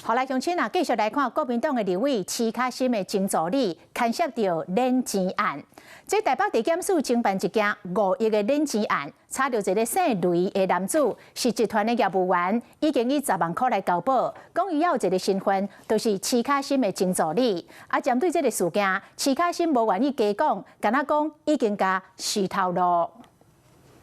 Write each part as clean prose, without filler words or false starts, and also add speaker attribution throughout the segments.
Speaker 1: 好來，鄉親啊，繼續來看國民黨的立委徐卡芯的前助理牽涉著輾錢案。這台北地檢署偵辦一件5億的輾錢案，查著一个姓雷的男子是集團的業務員，已經以10萬箍來交保，講伊猶有一个身份，就是徐卡芯的前助理。啊，針對這个事件，徐卡芯無願意加講，干焦講已經共洗頭路。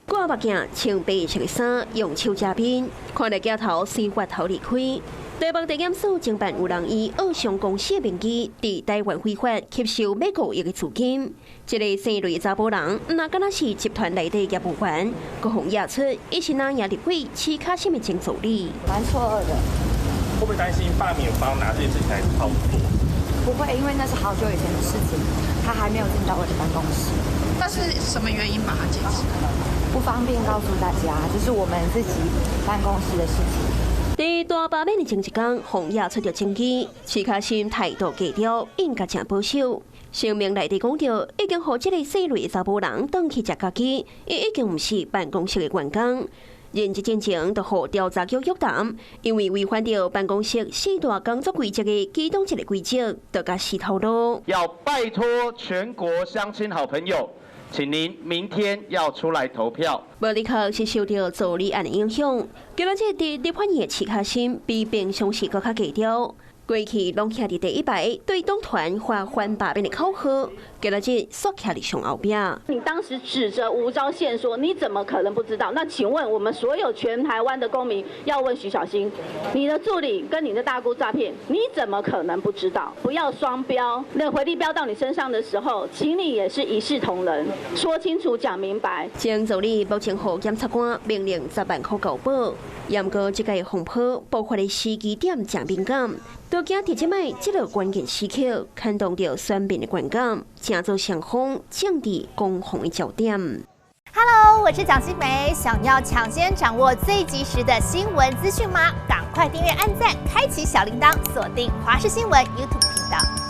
Speaker 2: 掛目鏡，穿白色的衫，用手遮面，看來鏡頭生髮頭離開。台北地檢署偵辦有人以澳商公司的名義，佇台灣非法吸收欲5億的資金。這个姓雷的查埔人，毋但干焦是集團內底業務員，閣予驗出，伊是藍營立委徐卡芯的前助理。
Speaker 3: 蠻錯愕的。
Speaker 4: 會不會擔心罷免方拿這件事情來操作？
Speaker 3: 不會，因為那是好久以前的事情，他還沒有進到我的辦公室。
Speaker 5: 那是什麼原因把他解職？
Speaker 3: 不方便告訴大家，這是我們自己辦公室的事情。
Speaker 2: 佇大罷免的前一工，予驗出著證據，徐卡芯態度低調，應該誠保守。聲明內底講著，已經予這个姓雷的查埔人轉去食家己，伊已經毋是辦公室的員工。任職進前就予調查局約談，因為違反著辦公室四大工作規則的其中一个規則，就共洗頭路。
Speaker 6: 要拜託全國鄉親好朋友，請您明天要出來投票。
Speaker 2: 無的確是受著助理案的影響，今仔日佇立法院的徐卡芯比平常時閣較低調。過去攏徛佇第一排，對黨團發反罷免的口號，今仔日煞徛佇上後壁。
Speaker 7: 你當時指着吳釗燮說：“你怎麼可能不知道？”那請問我們所有全台灣的公民要問徐巧芯，你的助理跟你的大姑詐騙，你怎麼可能不知道？不要雙標，那回力標到你身上的時候，請你也是一視同仁，說清楚、講明白。
Speaker 2: 前助理目前予檢察官命令10萬箍交保，毋過這个風波爆發的時機點誠敏感。都驚佇這擺這个關鍵時刻，牽動著選民的觀感，成做雙方政治攻防的焦點。
Speaker 8: Hello，我是蔣新梅，想要搶先掌握最及時的新聞資訊嗎？趕快訂閱、按讚、開啟小鈴鐺，鎖定華視新聞 YouTube 頻道。